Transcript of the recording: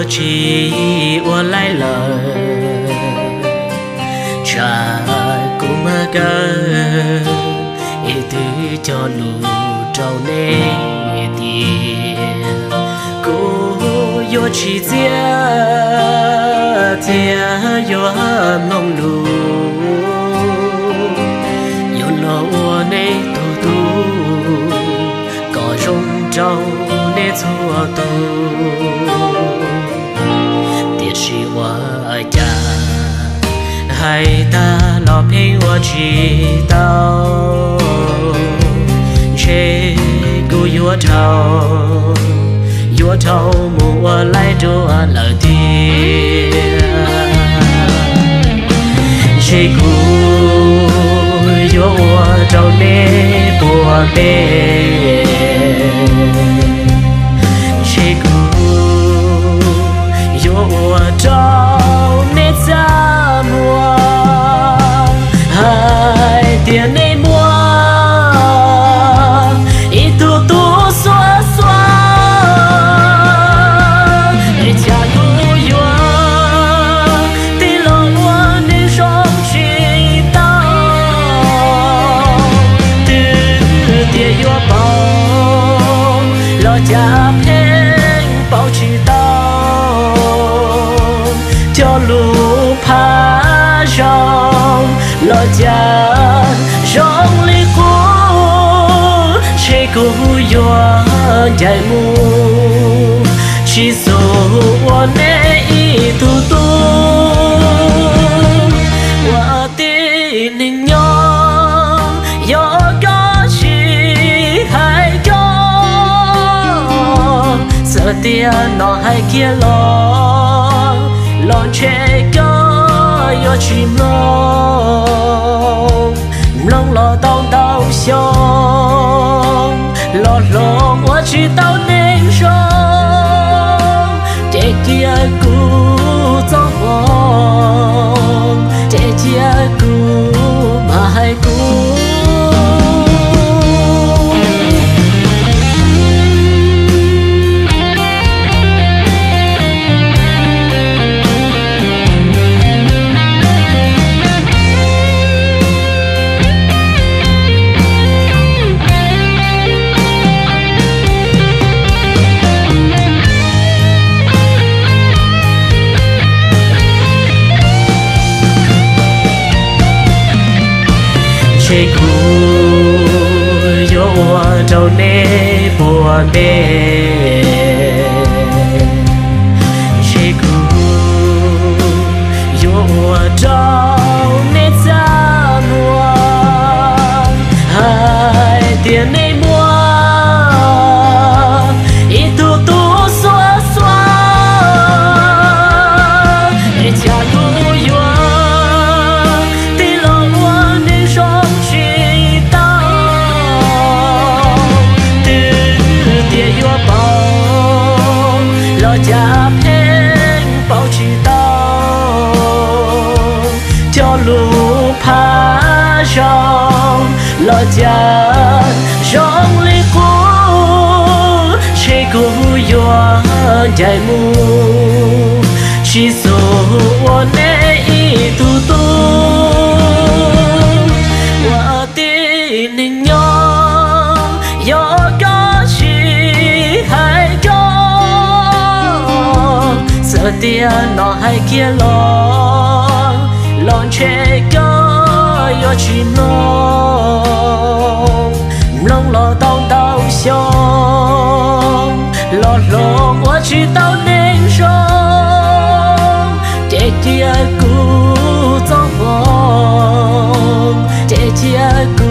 tsis ua laib lawm, tsam kuv mag kawg es twb cog lus rau neb tias kuv yuav tsis txiav thiab yuav mloog lus, yuav los ua neb tus tub kom zoo rau neb txhua tus. Tiam sis ua cas hais tag los pheej ua tsis tau, ntshe kuv yuav dhau, yuav dhau mus ua laib dua lawm tiag. Ntshe kuv yuav ua rau neb puas npe, ntshe kuv yuav ua rau neb txaj muag hais tias neb muaj ib tug tub xuav xuav, es cas kuv yuav tig los ua neeg zoo tsis tau. Twb tias yuav pauv los cas pheej pauv tsis tau, cog lus phav zoo los cas zoo li qub. Ntshe kuv yuav ncaim mus tsis xum ua neb ib tug tub. Ua tib neeg nyob yog koj tsis hais cov, txawm tias no hais kiag los, los ntshe koj yuav tsis mloog. Mloog los tau ntau xyoo, los hloov ua tsis tau neeg zoo. Ces cia kuv txoj hmoo, ces cia kuv mam hais kuv. Ntshe kuv yuav ua rau neb puas npe, ntshe kuv yuav ua rau neb txaj muag hais tias neb muaj ib tug tub xuav xuav, es cas kuv yuav tig los ua neeg zoo tsis tau. Twb tias yuav pauv los cas pheej pauv tsis tau, cog lus phav zoo los cas zoo li qub. Ntshe kuv yuav ncaim mus tsis xum ua neb ib tug tub. Ua tib neeg nyob yog koj tsis hais cov, txawm tias no hais kiag los, los ntshe koj yuav tsis mloog. Mloog los tau ntau xyoo, los hloov ua tsis tau neeg zoo. Ces cia kuv txoj hmoo, ces cia kuv